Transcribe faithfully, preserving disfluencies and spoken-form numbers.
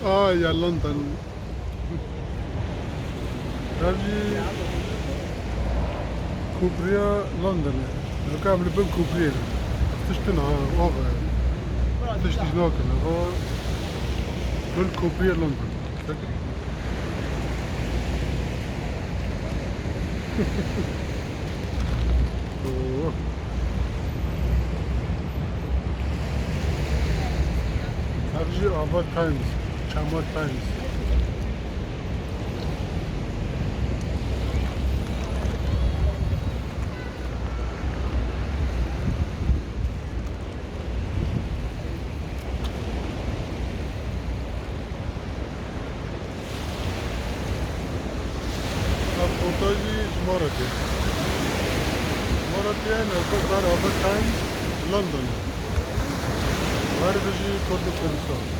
Aa, ya London. Ev jî kopriya Londonê. Heka em li bin kopriyê ne. Tişt tune ha, ava ye. Tişt jî nakin. Ha, bin kopriya London. Oh. Ev jî ava Thames, çema Thames. Ev portajî ji me re tê. Ji me re tê, navber ava Thames, London. Her bijî Kurd û Kurdistan.